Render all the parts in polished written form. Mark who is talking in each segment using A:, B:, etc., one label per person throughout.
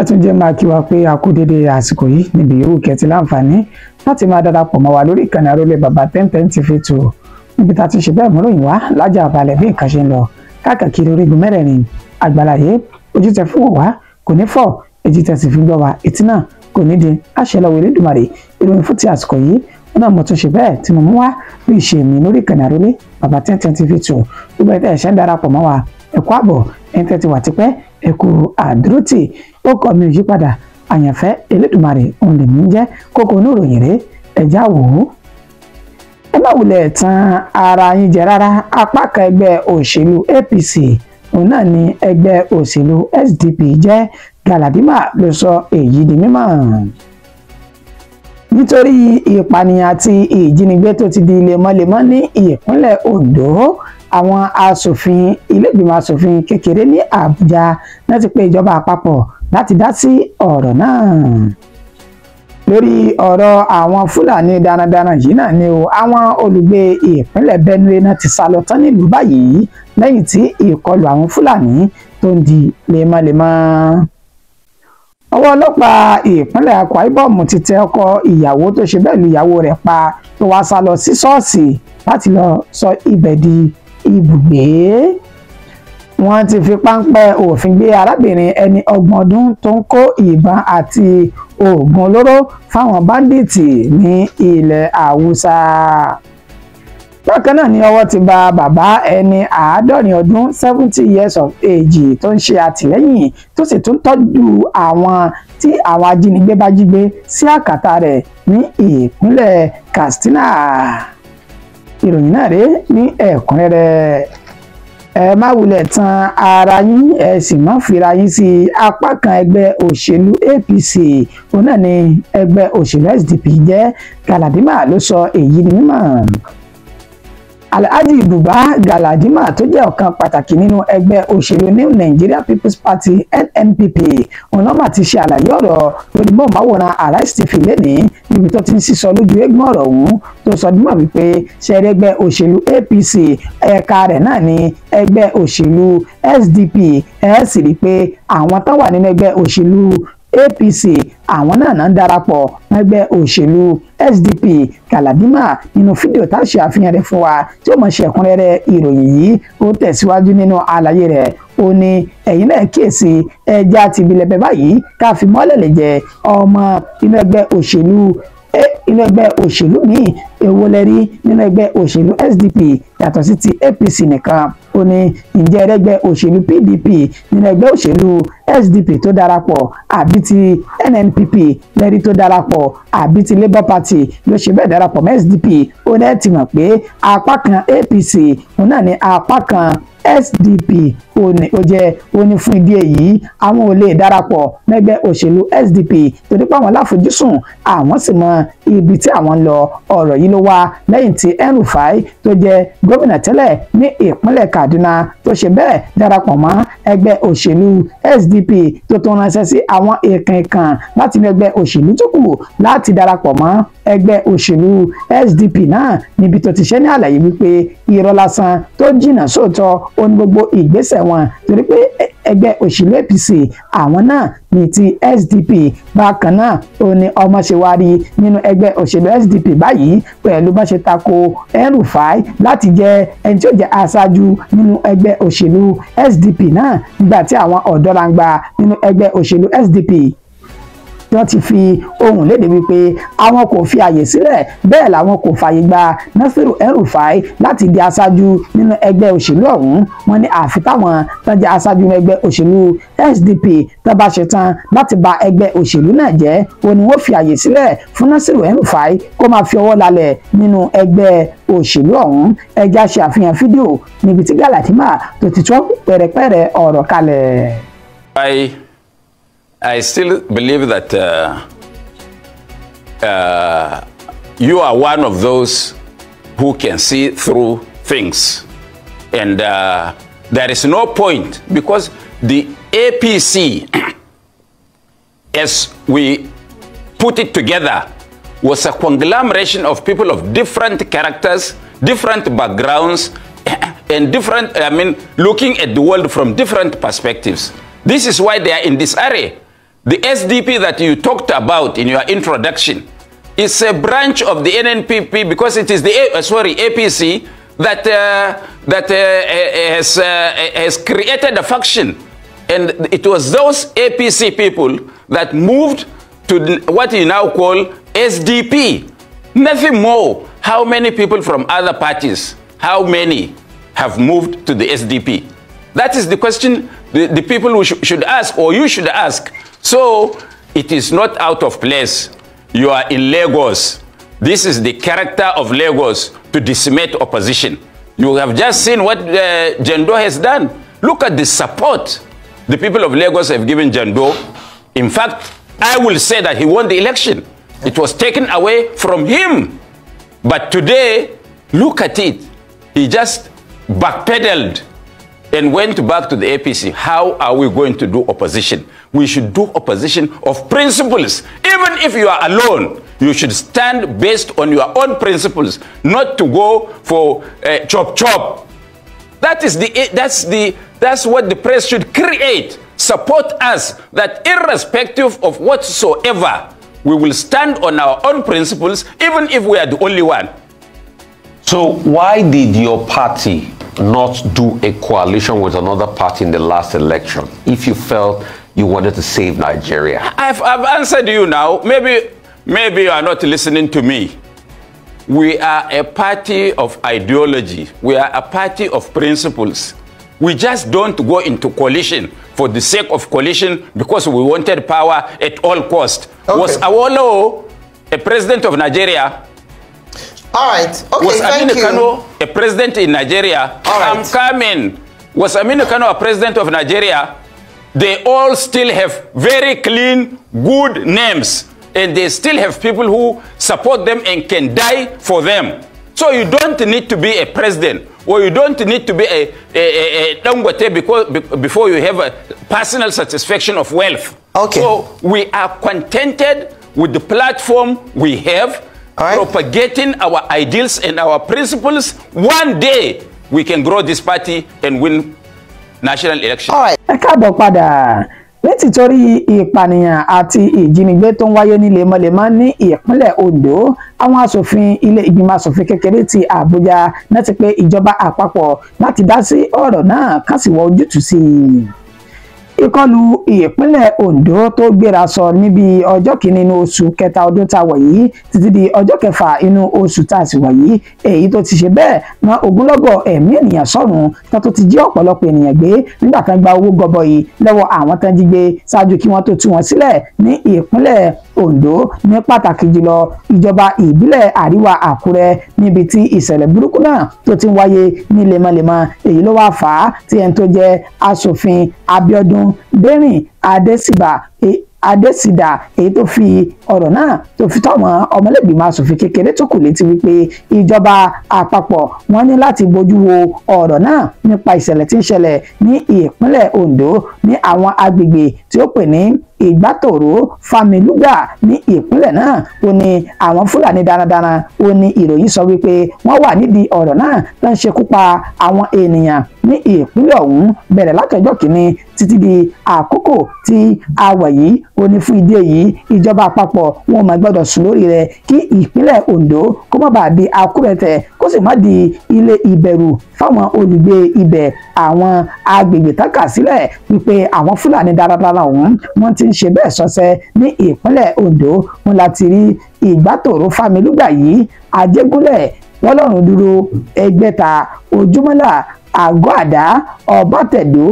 A: Ẹ tún jẹ́ máa kí wa pé a kú dédé àsìkò yìí níbi yòówù kẹ́ ti láǹfààní láti máa darapọ̀ mọ́ wa lórí ìkànnì Àrólé Bàbá 1010 TV 2, níbi tá a ti ṣe bẹ́ẹ̀ mú ròyìn wá lájà balẹ̀ bí nǹkan ṣe ń lọ káàkiri orígun mẹ́rẹ̀ẹ̀rin àgbàláyé. Ojú tẹ fún wa kò ní fọ́, èjì tẹ sì fi gbọ́ wa etí náà kò ní di àṣẹ lọ́wọ́ Elédùmarè. Ìròyìn fún ti àsìkò yìí wọn náà mo tún ṣe bẹ́ẹ̀ tí mo mú wá bí ìṣe mi lórí ìkànnì Àrólé Bàbá 1010 TV 2. Gbogbo ẹ̀ tẹ́ ẹ̀ ṣe ń darapọ̀ mọ́ wa, ẹ kú àbọ̀. Ẹ̀ ń tẹ́ ti wà tipẹ́, ẹ kú àdúrótì. Ó kọ́ mi ò yípadà, àyànfẹ́ Elédùmarè òun lèmi ń jẹ́. Kókó oníròyìn rèé, ẹ̀já wò ó. Ẹ má wulẹ̀ tan ara yín jẹ rárá, apá kan ẹgbẹ́ òṣèlú APC òun náà ni ẹgbẹ́ òṣèlú SDP jẹ́. Galadima ló sọ èyí di mímọ̀ nítorí ìpànìyàn àti ìjínigbé tó ti di lemọ́lemọ́ ní ìpínlẹ̀ Ondo. Àwọn aṣòfin ilégbìmọ̀ aṣòfin kékeré ní Àbújá náà ti pe ìjọba àpapọ̀ láti dá sí ọ̀rọ̀ náà. Lórí ọ̀rọ̀ àwọn Fúlàní darandaran yìí náà ni o, àwọn olùgbé ìpínlẹ̀ Benue náà ti sá lọ tán nílùú báyìí lẹ́yìn tí ìkọlù àwọn Fúlàní tó ń di lemọ́lemọ́. Ọwọ́ ọlọ́pàá ìpínlẹ̀ Akwa Ibom ti tẹ ọkọ ìyàwó tó ṣe bẹ́ẹ̀ lu ìyàwó rẹ̀ pa, tó wá sá lọ sí ṣọ́ọ̀ṣì láti lọ sọ ibẹ̀ di ibùgbé. Wọ́n ti fi páńpẹ́ òfin gbé arábìnrin ẹni 30 ọdún tó ń kó ìbọn àti oògùn olóró fáwọn báńdíìtì ní ilẹ̀ Haúsá. Bákan náà ni ọwọ́ ti ba bàbá ẹni 70 ọdún, 70 years of age, tó ń ṣe àtìlẹ́yìn tó sì tún tọ́jú àwọn tí àwọn ajínigbé bá jí gbé sí àkàtà rẹ̀ ní ìpínlẹ̀ Katsina. Ìròyìn náà rèé ní ẹ̀kúnrẹ́rẹ́. Ẹ má wulẹ̀ tan ara yín, ẹ sì má fira yín sí apá kan ẹgbẹ́ òṣèlú APC òun náà ni ẹgbẹ́ òṣèlú SDP jẹ́. Galadima ló sọ èyí di mímọ̀. Alhaji Buba Galadima tó jẹ́ ọ̀kan pàtàkì nínú ẹgbẹ́ òṣèlú New Nigeria People's Party, NNPP, òun náà mà ti ṣe àlàyé ọ̀rọ̀ lórí bọ́ọ̀máwòrán Arise TV lẹ́nìí, níbi tó ti ń sísọ lójú eégún ọ̀rọ̀ ọ̀hún, tó sọ dímọ̀ wípé ṣẹ́rí ẹgbẹ́ òṣèlú APC, ẹ̀ka rẹ̀ náà ni ẹgbẹ́ òṣèlú SDP. Ẹ̀ sì rí i pé àwọn tó wà nínú ẹgbẹ́ òṣèlú APC, àwọn náà náà ń darapọ̀ ẹgbẹ́ òṣèlú SDP. Galadima nínú fídíò tá a ṣe àfihàn rẹ̀ fún wa tí ó mọ̀ ṣe ẹ̀kúnrẹ́rẹ́ ìròyìn yìí, ó tẹ̀síwájú nínú àlàyé rẹ̀. Ó ní ẹ̀yin náà kíyèsí, ẹja ti bilẹ̀ bẹ́ẹ̀ báyìí ká fi mọ́lẹ̀ lè jẹ ọmọ inú ẹgbẹ́ òṣèlú inú ẹgbẹ́ òṣèlú míì, èwo lẹ rí nínú ẹgbẹ́ òṣèlú SDP yàtọ̀ sí ti APC nìkan? Ó ní ǹjẹ́ ẹgbẹ́ òṣèlú PDP nínú ẹgbẹ́ òṣèlú SDP tó darapọ̀, àbí ti NNPP lẹ́rí tó darapọ̀, àbí ti Labour Party ló ṣe bẹ́ẹ̀ darapọ̀ mọ́ SDP? Ó ní ẹ ti mọ̀ pé apá kan APC òun náà ní apá kan SDP ó ní ó jẹ́. Ó ní fún ìdí èyí, àwọn ò lè darapọ̀ mẹ́gbẹ́ òṣèlú SDP torí pé àwọn láfojúsùn, àwọn sì mọ ibi tí àwọn ń lọ. Ọ̀rọ̀ yìí ló wá lẹ́yìn tí El-Rufai tó jẹ́ gómìnà tẹ́lẹ̀ ní ìpínlẹ̀ Kaduna tó ṣe bẹ́ẹ̀ darapọ̀ mọ́ ẹgbẹ́ òṣèlú SDP, tó tún ránṣẹ́ sí àwọn ìkànkàn láti inú ẹgbẹ́ òṣèlú tó kù láti darapọ̀ mọ́ ẹgbẹ́ òṣèlú SDP náà, níbi tó ti ṣe ní àlàyé wípé irọ́ lásán tó jìnnà sóòótọ́ ó ní gbogbo ìgbésẹ̀ wọn, torí pé ẹgbẹ́ òṣèlú APC àwọn náà ní ti SDP. Bákan náà ó ní ọmọ ṣe wá rí nínú ẹgbẹ́ òṣèlú SDP báyìí pẹ̀lú bá ṣe tako El-Rufai láti jẹ́ ẹni tí ó jẹ́ aṣáájú nínú ẹgbẹ́ òṣèlú SDP náà, nígbà tí àwọn ọ̀dọ́langba nínú ẹgbẹ́ òṣèlú SDP wọ́n ti fi ohùn léde wípé àwọn kò fi àyè sílẹ̀, bẹ́ẹ̀ làwọn kò fààyè gba Nasiru El-Rufai láti di aṣáájú nínú ẹgbẹ́ òṣèlú ọ̀hún. Wọ́n ní àfi táwọn tó jẹ́ aṣáájú nínú ẹgbẹ́ òṣèlú SDP tó bá ṣe tán láti ba ẹgbẹ́ òṣèlú náà jẹ́, ó ní wọ́n fi àyè sílẹ̀ fún Nasiru El-Rufai kó máa fi ọwọ́ lálẹ̀ nínú ẹgbẹ́ òṣèlú ọ̀hún. Ẹja ṣe àfihàn fídíò níbi tí Galadima tó ti tọ́ pẹ̀rẹ̀pẹ̀rẹ̀ ọ̀rọ̀ kalẹ̀.
B: I still believe that you are one of those who can see through things. And there is no point, because the APC, as we put it together, was a conglomeration of people of different characters, different backgrounds, and different, I mean, looking at the world from different perspectives. This is why they are in disarray. The SDP that you talked about in your introduction is a branch of the NNPP, because it is the APC that has created a faction. And it was those APC people that moved to what you now call SDP. Nothing more. How many people from other parties, how many have moved to the SDP? That is the question the people who should ask, or you should ask. So it is not out of place. You are in Lagos. This is the character of Lagos, to decimate opposition. You have just seen what Jandor has done. Look at the support the people of Lagos have given Jandor. In fact, I will say that he won the election. It was taken away from him. But today, look at it. He just backpedaled and went back to the APC. How are we going to do opposition? We should do opposition of principles. Even if you are alone, you should stand based on your own principles, not to go for chop chop. That's what the press should create. Support us that irrespective of whatsoever, we will stand on our own principles, even if we are the only one.
C: So why did your party not do a coalition with another party in the last election if you felt you wanted to save Nigeria?
B: I've answered you now. Maybe you are not listening to me. We are a party of ideology. We are a party of principles. We just don't go into coalition for the sake of coalition because we wanted power at all cost. Okay. Was Awolowo a president of Nigeria?
D: All right. Okay,
B: was
D: thank
B: Aminu
D: you.
B: Kano a president in Nigeria?
D: All right.
B: I'm coming. Was Aminu Kano a president of Nigeria? They all still have very clean, good names. And they still have people who support them and can die for them. So you don't need to be a president, or you don't need to be a Dangote before you have a personal satisfaction of wealth.
D: Okay.
B: So we are contented with the platform we have,
D: right,
B: propagating our ideals and our principles. One day we can grow this party and win national election.
D: All right.
A: Ẹ káàbọ̀ padà. Nítorí ìpànìyàn àti ìjínigbé tó ń wáyé ní lemọ́lemọ́ ní ìpínlẹ̀ Ondo, àwọn aṣòfin ilé ìgbìmọ̀ aṣòfin kékeré ti Àbújá náà ti pè ìjọba àpapọ̀ láti dá sí ọ̀rọ̀ náà kán sì wá ojútùú sí i. Ìkọlù ìpínlẹ̀ Ondo tó gbéra sọ níbi ọjọ́ kìíní inú oṣù kẹta ọdún tá a wà yìí títí di ọjọ́ kẹfà inú oṣù tá a sì wà yìí, èyí tó ti ṣe bẹ́ẹ̀ ná ogunlọ́gọ̀ ẹ̀mí ènìyàn sọ̀rùn tán tó ti jí ọ̀pọ̀lọpọ̀ ènìyàn gbé nígbà tán gba owó gọbọi lọ́wọ́ àwọn tán jí gbé ṣáájú kí wọ́n tó tú wọn sílẹ̀ ní ìpínlẹ̀ Ondo, ní pàtàkì jùlọ ìjọba ìbílẹ̀ àríwá Àkúrẹ́ níbi tí ìṣẹ̀lẹ̀ burúkú náà tó ti ń wáyé ní lemọ́lemọ́. Èyí ló wá fà á tí ẹni tó jẹ́ aṣòfin Abíọ́dún Dérìn Adésìdà èyí tó fi ọ̀rọ̀ náà tó fi tọ́mọ ọmọlẹ́gbìmọ̀ aṣòfin kékeré tó kù létí wípé ìjọba àpapọ̀ wọ́n ní láti bójú wo ọ̀rọ̀ náà nípa ìṣẹ̀lẹ̀ tí ń ṣẹlẹ̀ ní ìpínlẹ̀ Ondo ní àwọn agbègbè tí ó pè ní Ìgbàtòrò Fámilúgà ní ìpínlẹ̀ náà. Ó ní àwọn Fúlàní darandaran, ó ní ìròyìn sọ wípé wọ́n wà nídìí ọ̀rọ̀ náà tó ń ṣekú pa àwọn ènìyàn ní ìpínlẹ̀ ọ̀hún bẹ̀rẹ̀ látọjọ́ kìíní títí di àkókò tí a wà yìí. Ó ní fún ìdí èyí ìjọba àpapọ̀ wọn ò má gbọ́dọ̀ sùn lórí rẹ̀ kí ìpínlẹ̀ Ondo kó má bàa di akúrẹ̀tẹ̀ kó sì má di ilé ìbẹ̀rù fáwọn olùgbé ibẹ̀. Àwọn agbègbè tán kà sílẹ̀ wípé àwọn Fúlàní darandaran ọ̀hún wọ́n ti ń ṣe bẹ́ẹ̀ sọ́sẹ́ ní ìpínlẹ̀ Ondo wọn láti rí Ìgbàtòrò Fámilúgbà yìí, Ajégúnlẹ̀, Wọ́lọ́run Dúró, Ẹgbẹ́ta, Ojúmọ́lá, Àgọ́ Àdá, Ọbátẹ̀dó,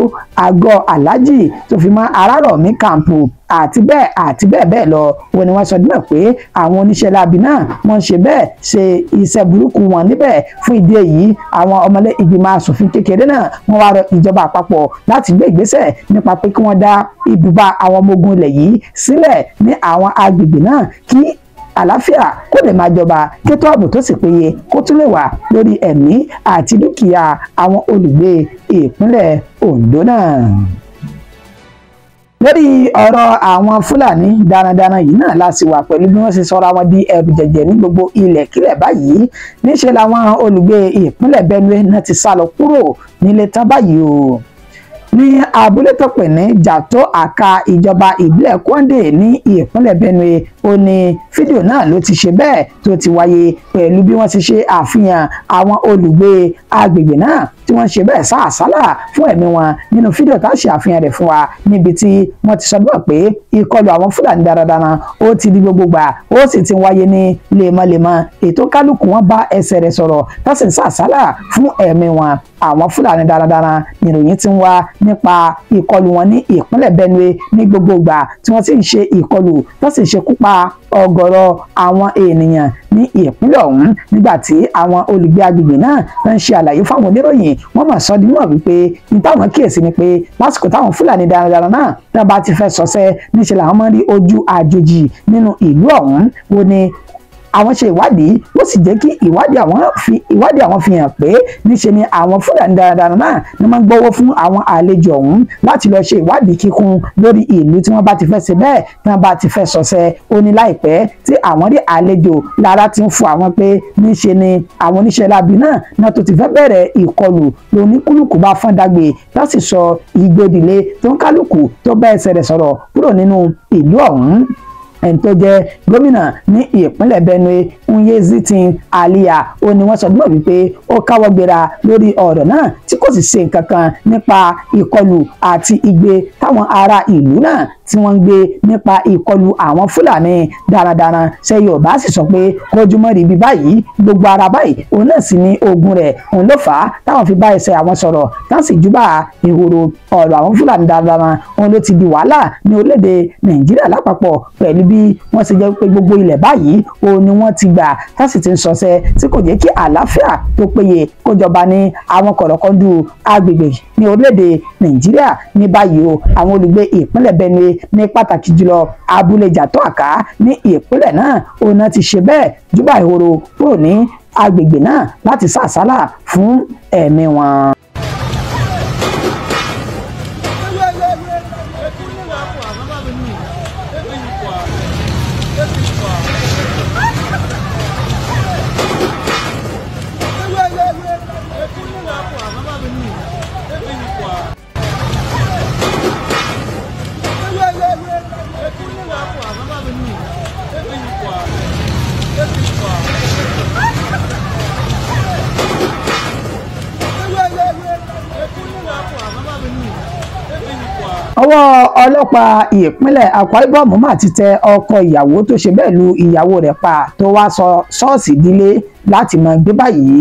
A: Àgọ́ Alájì tó fi mọ́ Arárọ̀mí kàǹpù àti bẹ́ẹ̀ àti bẹ́ẹ̀ bẹ́ẹ̀ lọ. Wọ́n ní wọ́n sọ díẹ̀ pé àwọn oníṣẹ́ láabi náà wọ́n ń ṣe bẹ́ẹ̀ ṣe iṣẹ́ burúkú wọn níbẹ̀. Fún ìdí èyí àwọn ọmọlé ìgbìmọ̀ asòfin kékeré náà wọ́n wá rọ ìjọba àpapọ̀ láti gbé ìgbésẹ̀ nípa pé kí wọ́n dá ibùba àwọn ọmọ ogun ilẹ̀ yìí sílẹ̀ ní àwọn agbègbè náà kí àlàáfíà kó lè máa jọba, kétò ààbò tó sì péye kó tún lè wà lórí ẹ̀mí àti dúkìá àwọn olùgbé ìpínlẹ̀ Ondo náà. Lórí ọ̀rọ̀ àwọn Fúlàní darandaran yìí náà la sì wà pẹ̀lú bí wọ́n ṣe sọra wọn di ẹrù jẹ̀jẹ̀ ní gbogbo ilẹ̀kílẹ̀ báyìí. Níṣẹ́ làwọn olùgbé ìpínlẹ̀ Benue náà ti sá lọ kúrò nílé tán báyìí o. Ní abúlé tó pè ní Jàtó Àká, ìjọba ìbílẹ̀ Kwande ní ìpínlẹ̀ Benue, ó ní fídíò náà ló ti ṣe bẹ́ẹ̀ tó ti wáyé, pẹ̀lú bí wọ́n ti ṣe àfihàn àwọn olùgbé agbègbè náà tí wọ́n ṣe bẹ́ẹ̀ sá àsálà fún ẹ̀mí wọn nínú fídíò tá a ṣe àfihàn rẹ̀ fún wa, níbi tí wọ́n ti sọ bẹ́ẹ̀ pé ìkọlù àwọn Fúlàní darandaran ó ti di gbogbo gbà, ó sì ti wáyé ní lemọ́lemọ́. Ètò kálukú wọn bá ẹsẹ̀ rẹ̀ sọ̀rọ̀ tá sì ń sá àsálà fún ẹ̀mí wọn. Àwọn Fúlàní darandaran nìròyìn ti ń wá nípa ìkọlù wọn ní ìpínlẹ̀ Benue ní gbogbo ìgbà tí wọ́n sì ń ṣe ìkọlù tó sì ń ṣekú pa ọ̀gọ̀rọ̀ àwọn ènìyàn ní ìpínlẹ̀ ọ̀hún. Nígbà tí àwọn olùgbé agbègbè náà ń ṣe àlàyé fáwọn oníròyìn, wọ́n mà sọ di mímọ̀ wípé ní táwọn kíyèsí ni pé lásìkò táwọn Fúlàní darandaran náà tí wọ́n bá ti fẹ́ sọsẹ́, níṣẹ́ làwọn máa ń rí ojú àjòjì nínú ìlú ọ̀hún. Wo ni àwọn ṣe ìwádìí, ó sì jẹ́ kí ìwádìí àwọn fi hàn pé níṣe ni àwọn Fúlàní darandaran náà ni wọ́n ń gbọ́wọ́ fún àwọn àlejò ọ̀hún láti lọ ṣe ìwádìí kíkún lórí ìlú tí wọ́n bá ti fẹ́ ṣe bẹ́ẹ̀, tí wọ́n bá ti fẹ́ sọ̀sẹ̀. Ó ní láìpẹ́ tí àwọn rí àlejò lára ti ń fún àwọn pé níṣe ni àwọn oníṣẹ́ láabi náà tó ti fẹ́ bẹ̀rẹ̀ ìkọlù, lóníkúlùkù bá fọ́n dàgbé láti sọ ìgbòdìlé tó ń kálukú tó bá ẹsẹ̀ rẹ̀ sọ̀rọ̀ kúrò nínú ìlú ọ̀hún. Ẹni tó jẹ́ gómìnà ní ìpínlẹ̀ Benue, Nyezitin Aliya, ó ní wọ́n sọ dúnmọ̀ wípé ó káwọ́ gbéra lórí ọ̀rọ̀ náà tí kò sì ṣe nǹkan kan nípa ìkọlù àti igbe táwọn ará ìlú náà tí wọ́n ń gbé nípa ìkọlù àwọn Fúlàní darandaran. Ṣé Yorùbá sì sọ pé kójúmọ́ rí ibi báyìí, gbogbo ara báyìí òun náà sì ní ogun rẹ̀, òun ló fà á táwọn fi bá ẹsẹ̀ àwọn sọ̀rọ̀ táwọn sì júbà ìhòòrò. Ọ̀rọ̀ àwọn Fúlàní darandaran òun ló ti di wàhálà ní orílẹ̀-èdè Nàìjíríà lápapọ̀, pẹ̀lú bí wọ́n ṣe jẹ́ pé gbogbo ilẹ̀ báyìí òun ni wọ́n ti gbà tá sì ti ń sọsẹ́ tí kò jẹ́ kí àlàáfíà tó péye kó jọba ní àwọn kọ̀rọ̀kọ́ndù agbègbè ní orílẹ̀-èdè Nàìjíríà ní báyìí o. Àwọn olùgbé ìpínlẹ̀ Benue ní pàtàkì jùlọ abúlé Jàtó Àká ní ìpínlẹ̀ náà òun náà ti ṣe bẹ́ẹ̀ júbà ìhòòrò kúrò ní agbègbè náà láti sá àsálà fún ẹ̀mí wọn. Ọwọ́ ọlọ́pàá ìpínlẹ̀ Akwa Ibom mà ti tẹ ọkọ ìyàwó tó ṣe bẹ́ẹ̀ lu ìyàwó rẹ̀ pa tó wá sọ ṣọ́ọ̀ṣì dílé láti máa gbé báyìí.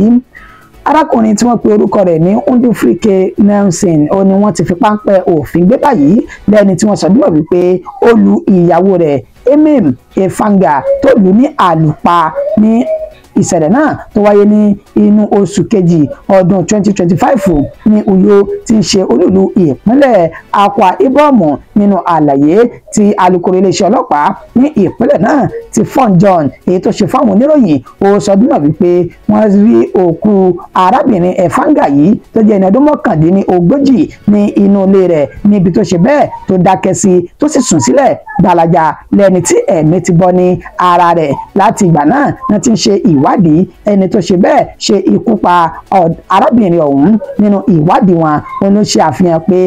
A: Arákùnrin tí wọ́n pe orúkọ rẹ̀ ní Ndufrike Nelson ó ní wọ́n ti fi páńpẹ́ òfin gbé báyìí lẹ́ni tí wọ́n sọ dímọ̀ wípé ó lu ìyàwó rẹ̀ Emem Efanga tó lù ní àlùpà ní ìṣẹ̀lẹ̀ náà tó wáyé ní inú oṣù kejì ọdún 2025 ní Uyo tí ń ṣe olúìlú ìpínlẹ̀ Akwa Ibom. Nínú àlàyé tí alukoro iléeṣẹ́ ọlọ́pàá ní ìpínlẹ̀ náà ti Fon John èyí tó ṣe fáwọn oníròyìn, ó sọ dúnmọ̀ wípé wọ́n rí òkú arábìnrin Efanga yìí tó jẹ́ ẹni ọdún 39 ní inú ilé rẹ̀ níbi tó ṣe bẹ́ẹ̀ tó dákẹ́ sí tó sì sùn sílẹ̀ gbalaja lẹ́ni tí ẹ̀mí ti bọ́ ní ara rẹ̀. Láti ìgbà náà wọ́n ti ń ṣe ìwádìí ẹni tó ṣe bẹ́ẹ̀ ṣe ikú pa arábìnrin ọ̀hún. Nínú ìwádìí wọn, wọn ló ṣe àfihàn pé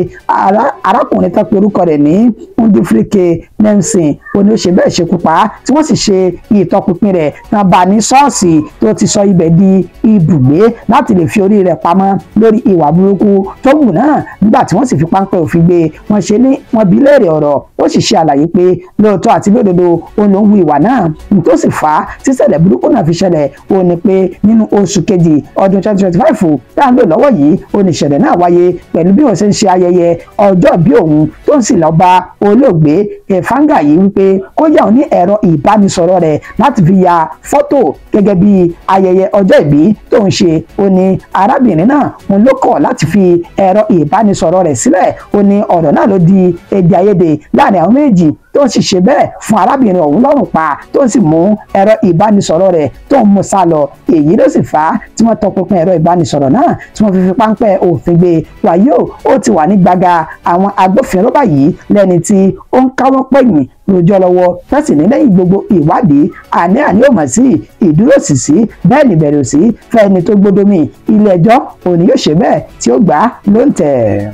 A: arákùnrin tó pe orúkọ rẹ̀ ní Ndufrike Nelson ó ní ó ṣe bẹ́ẹ̀ ṣekú pa, tí wọ́n sì ṣe ìtọpinpin rẹ̀ tán bá ní ṣọ́ọ̀ṣì tó ti sọ ibẹ̀ di ibùgbé láti lè fi orí rẹ̀ pamọ́ lórí ìwà burúkú tó wù náà. Nígbà tí wọ́n sì fi páńpẹ́ òfin gbé, wọ́n ṣe ní wọ́n bi léèrè ọ̀rọ̀, ó sì ṣe àlàyé pé lóòótọ́ àti lódodo òun ló ń hu ìwà náà. N tó sì fà á tí ṣẹlẹ̀ burúkú náà fi ṣẹlẹ̀ ó ní pé nínú oṣù kejì ọdún 2025 tá à ń lò lọ́wọ́ yìí ó ní ìṣẹ̀lẹ̀ náà wáyé pẹ̀lú bí wọ́n ṣe ń ṣe ayẹyẹ ọjọ́ bí òun tó ń sì lọ bá olóògbé Efanga yìí wípé kó yà òun ní ẹ̀rọ ìbánisọ̀rọ̀ rẹ̀ láti fi ya fọ́tò gẹ́gẹ́ bí ayẹyẹ ọjọ́ ìbí tó ń ṣe. Ó ní arábìnrin náà òun ló kọ̀ láti fi ẹ̀rọ ìbánisọ̀rọ̀ rẹ̀ sílẹ̀. Ó ní ọ̀rọ̀ náà ló di èdè àìyedè láàrin àwọn méjì tó ń sì ṣe bẹ́ẹ̀ fún arábìnrin ọ̀hún lọ́rùn pa tó ń sì mú ẹ̀rọ ìbánisọ̀rọ̀ rẹ̀ tó ń mú sá lọ. Èyí ló sì fà á tí wọ́n tọpinpin ẹ̀rọ ìbánisọ̀rọ̀ náà tí wọ́n fi fi páńpẹ́ òfin gbé. Wàyí o, ó ti wà ní gbàgà àwọn agbófinró báyìí lẹ́ni tí ó ń káwọ́ pẹ̀yìn lójọ́ lọ́wọ́ tẹ́sí ní lẹ́yìn gbogbo ìwádìí àní àní ò mọ̀ sí ìdúróṣìṣí bẹ́ẹ̀ ni bẹ̀rẹ̀ sí fẹ́ni tó gbódómì ilé ẹjọ́ òní yóò ṣe bẹ́ẹ̀ tí ó gbà á ló ń tẹ̀.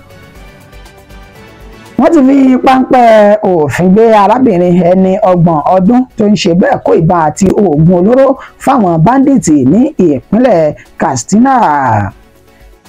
A: Wọ́n ti fi páńpẹ́ òfin gbé arábìnrin ẹni 30 ọdún tó ń ṣe bẹ́ẹ̀ kó ìbọn àti oògùn olóró fáwọn báńdíìtì ní ìpínlẹ̀ Katsina.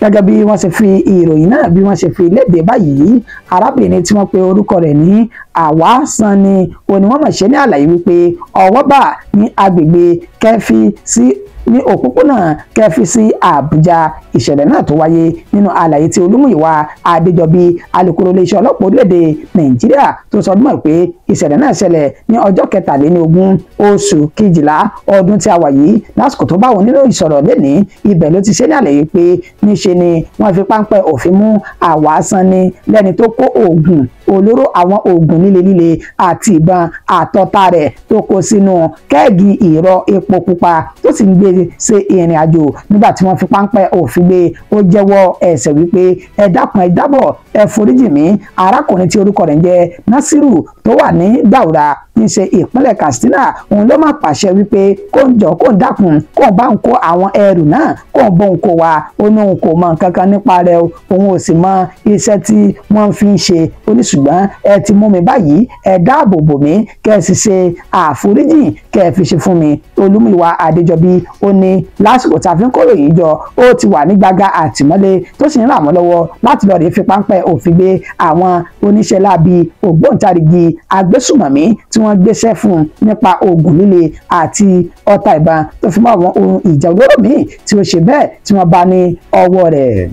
A: Gẹ́gẹ́ bí wọ́n ṣe fi ìròyìn náà bí wọ́n ṣe fi léde báyìí, arábìnrin tí wọ́n pe orúkọ rẹ̀ ní Àwa Sanni òní wọ́n mọ̀ ṣe ní àlàyé wípé ọwọ́ bà ní agbègbè Kẹfì sí ní òpópónà Kẹfì sí Àbújá. Ìṣẹ̀lẹ̀ náà tó wáyé nínú àlàyé tí Olúmúyìwá Adéjọbí, alukoro iléeṣẹ́ ọlọ́pàá orílẹ̀-èdè Nàìjíríà, tó sọ ọdún mọ̀ pé ìṣẹ̀lẹ̀ náà ṣẹlẹ̀ ní ọjọ́ 23 oṣù kejìlá ọdún tí a wà yìí. Lásìkò tó bá wọn nínú ìsọ̀rọ̀ lẹ́nìí, ibẹ̀ ló ti ṣe ní àlàyé pé níṣe ni wọ́n fi páńpẹ́ òfin mú Àwa Sanni lẹ́ni tó kó oògùn olóró, àwọn oògùn líle líle àti ìbọn àtọ̀tá rẹ̀ tó kó sínú kẹ́ẹ̀gì ìrọ̀ epo pupa tó sì ń gbé ṣe ìrìn àjò. Nígbà tí wọ́n fi páńpẹ́ òfin gbé, ó jẹ́wọ́ ẹ̀ṣẹ̀ wípé ẹ dákun, ẹ dábọ̀, ẹ foríjì mí. Arákùnrin tí orúkọ rẹ̀ ń jẹ́ Nasiru tó wà ní Daura ní ṣe ìpínlẹ̀ Katsina, òun ló máa pàṣẹ wípé kó ń jọ, kó ń dákun, kó ń bá ń kó àwọn ẹrù náà, kó ń bóun kó wa. Ó ní òun kò mọ nǹkan kan nípa rẹ̀, òun ò sì mọ iṣẹ́ tí wọ́n fi ń ṣe. Ó ní ṣùgbọ́n ẹ ti mú mi báyìí, ẹ dáàbò bò mí, kẹ́ ẹ sì ṣe àforíjì kẹ́ ẹ fi ṣe fún mi. Olúmúyìwá Adéjọbí ó ní lásìkò tá a fi ń kóró yìí jọ, ó ti wà ní gbàgà àtìmọ́lé tó sì ń ràn wọ́n lọ́wọ́ láti lọ́ọ́ rí fi páńpẹ́ òfin gbé àwọn oníṣẹ́ láabi ògbóǹtarìgì agbésùmọ̀mí tí wọ́n gbéṣẹ́ fún nípa oògùn líle àti ọta ìbọn tó fi mọ́ àwọn ohun ìjà olóró míì tí ó ṣe bẹ́ẹ̀ tí wọ́n bá ní ọwọ́ rẹ̀.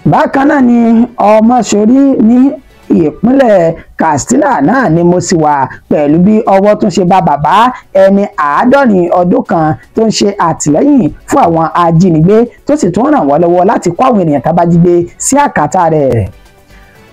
A: Bákan náà ni Ọmọṣorí ní ìpínlẹ̀ Katsina náà ni mo sì wà pẹ̀lú bí ọwọ́ tún ṣe bá bàbá ẹni 70 ọdún kan tó ń ṣe àtìlẹ́yìn fún àwọn ajínigbé tó sì tún ràn wọ́n lọ́wọ́ láti kó àwọn ènìyàn tá bá jí gbé sí àkàtà rẹ̀.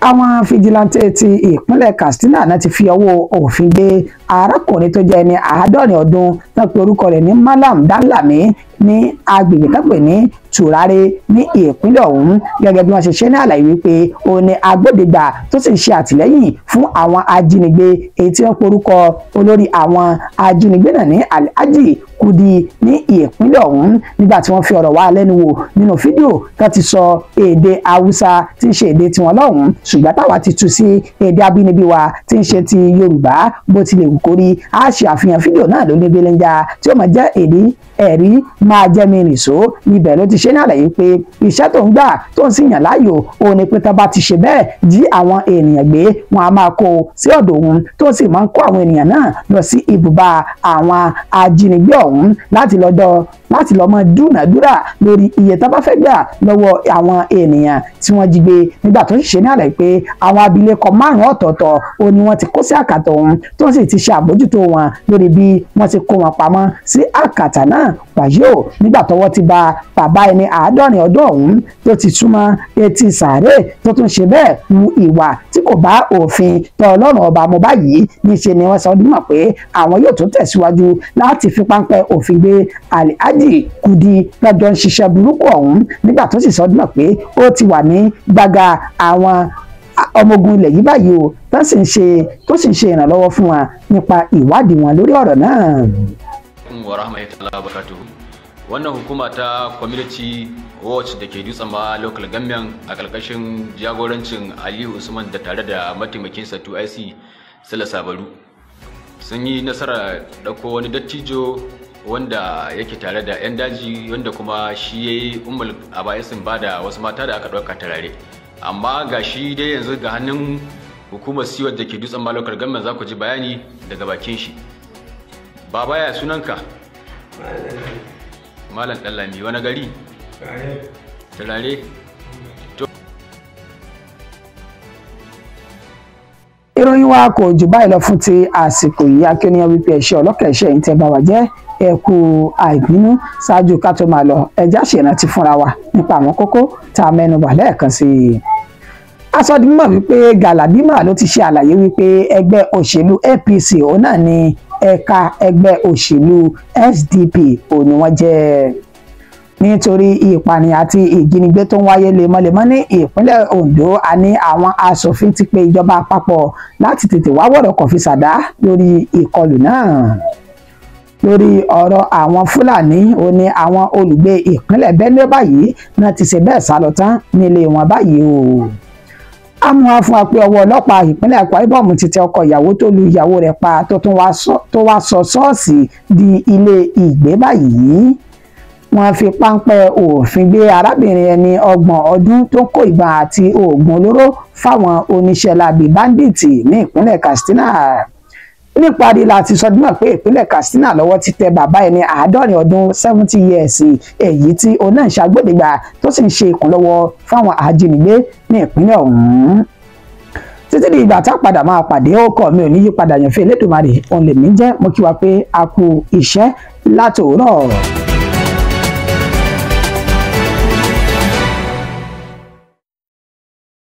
A: Àwọn fìjìláńtẹ́ ti ìpínlẹ̀ Katsina náà ti fi ọwọ́ òfin gbé arákùnrin tó jẹ́ ẹni 70 ọdún tó pe orúkọ rẹ̀ ní Malam Danlami ní agbègbè tó pè ní Tùràrí ní ìpínlẹ̀ ọ̀hún. Gẹ́gẹ́ bí wọ́n ṣe ṣe ní àlàyé wípé òun ni agbódegbà tó sì ń ṣe àtìlẹ́yìn fún àwọn ajínigbé, èyí tí wọ́n porúkọ olórí àwọn ajínigbé náà ní Alhaji Kudi ní ìpínlẹ̀ ọ̀hún. Nígbà tí wọ́n fi ọ̀rọ̀ wá lẹ́nu wò nínú fídíò tó ti sọ èdè Haúsá tí ń ṣe èdè tiwọn lọ́hùn-ún, ṣùgbọ́n táwa ti tú sí èdè abínibí wa tí ń ṣe ti Yorùbá. Bó tilẹ̀ wù kórí, a ṣe àfihàn fídíò náà lóní belenja tí ó máa jẹ́ èdè ẹ̀rí máa jẹ́ mi nìṣó. Ibẹ̀ ló ti ṣe ní àlàyé pé iṣẹ́ tó ń gbà tó ń sì yàn láàyò òun ni pé tá bá ti ṣe bẹ́ẹ̀ jí àwọn ènìyàn gbé, wọn a máa kó sí ọ̀dọ̀ òun, tó sì máa ń kó àwọn ènìyàn náà lọ sí ibùba àwọn ajínigbé ọ̀hún láti lọ́ mọ́ dúnàdúrà lórí iye tá bá fẹ́ gbà lọ́wọ́ àwọn ènìyàn tí wọ́n jí gbé. Nígbà tó sì ṣe ní àlàyé pé àwọn abilékọ 5 ọ̀tọ̀ọ̀tọ̀ òun ni wọ́n ti kó sí àkàtà òun, tó sì ti ṣe àbójútó wọn lórí bí wọ́n ti kó wọn pamọ́ sí àkàtà náà. Wàyí o, nígbà tọ́wọ́ ti ba bàbá ẹni 70 ọdún ọ̀hún tó ti súnmọ́ etí sàárè tó tún ṣe bẹ́ẹ̀ hu ìwà tí kò bá òfin tọ́ Ọlọ́run ọba mu báyìí, níṣe ni wọ́n sọ dímọ̀ pé àwọn yóò tún tẹ̀síwájú láti fi páńpẹ́ òfin gbé Alhaji Kudi lọ́jọ́ ń ṣiṣẹ́ burúkú ọ̀hún. Nígbà tó sì sọ dímọ̀ pé ó ti wà ní gbàgà àwọn ọmọ ogun ilẹ̀ yìí báyìí o, tó sì ń ṣe ìrànlọ́wọ́ fún wa nípa ìwádìí wọn lórí ọ̀rọ̀ náà.
E: Wa rahmatullahi wa barakatuhu. Wannan hukuma ta Community Watch da ke Dutsen Ma Local Government a ƙarƙashin jagorancin Aliyu Usman da tare da mataimakinsa 2IC Sula Sabaru sun yi nasarar ɗauko wani dattijo wanda yake tare da 'yan daji, wanda kuma shi ya yi ummul abaisin ba da wasu mata da aka ɗauka tarare. Amma ga shi dai yanzu ga hannun hukumar siwar da ke Dutsen Ma Local Government, za ku ji bayani daga bakin shi. Baba, ya sunanka? Malam Ɗanlami. Wani gari? Turare.
A: Ìròyìn wa kò jù báyìí lọ fún ti àsìkò yìí. Akínyàn wípé ẹ̀ṣẹ̀ ọlọ́kẹ̀ẹ́ṣẹ̀ yìí tẹ́ bá wa jẹ́, ẹ kú àìbínú. Ṣáájú ká tó máa lọ, ẹjá ṣèrántí fúnra wa nípa àwọn kókó tá a mẹ́nubà lẹ́ẹ̀kan sí i. A sọ di mímọ̀ wípé Galadima ló ti ṣe àlàyé wípé ẹgbẹ́ òṣèlú APC òun náà ni ẹ̀ka ẹgbẹ́ òṣèlú SDP òun ni wọ́n jẹ́. Nítorí ìpànìyàn àti ìjínigbé tó ń wáyé lemọ́lemọ́ ní ìpínlẹ̀ Ondo, a ní àwọn aṣòfin ti pe ìjọba àpapọ̀ láti tètè wá wọ̀rọ̀ kọ̀ fi ṣàdá lórí ìkọlù náà. Lórí ọ̀rọ̀ àwọn Fúlàní, ó ní àwọn olùgbé ìpínlẹ̀ Benue báyìí náà ti ṣe bẹ́ẹ̀ sálọ tán nílé wọn báyìí o. Amúhá fún wa pé ọwọ́ ọlọ́pàá ìpínlẹ̀ Akwa Ibom ti tẹ ọkọ ìyàwó tó lu ìyàwó rẹ̀ pa tó tún wá sọ ṣọ́ọ̀ṣì di ilé ìgbé báyìí. Wọ́n fi páńpẹ́ òfin gbé arábìnrin ẹni 30 ọdún tó kó ìbọn àti oògùn olóró fáwọn oníṣẹ́ láabi báńdíìtì ní ìpínlẹ̀ Katsina. Níparí láti sọ dímọ̀ pé ìpínlẹ̀ Katsina lọ́wọ́ ti tẹ bàbá ẹni 70 ọdún 70 years èyí tí òun náà ń ṣàgbọ́dẹ̀gbà tó sì ń ṣe ìkúnlọ́wọ́ fáwọn ajínigbé ní ìpínlẹ̀ ọ̀hún. Títí di ìgbà tá a padà máa pàdé, ó kọ́ mi ò ní yípadà, yànfẹ́ Elédùmarè òun lèmi jẹ́. Mo kí wa pé a kú iṣẹ́ látòórọ̀.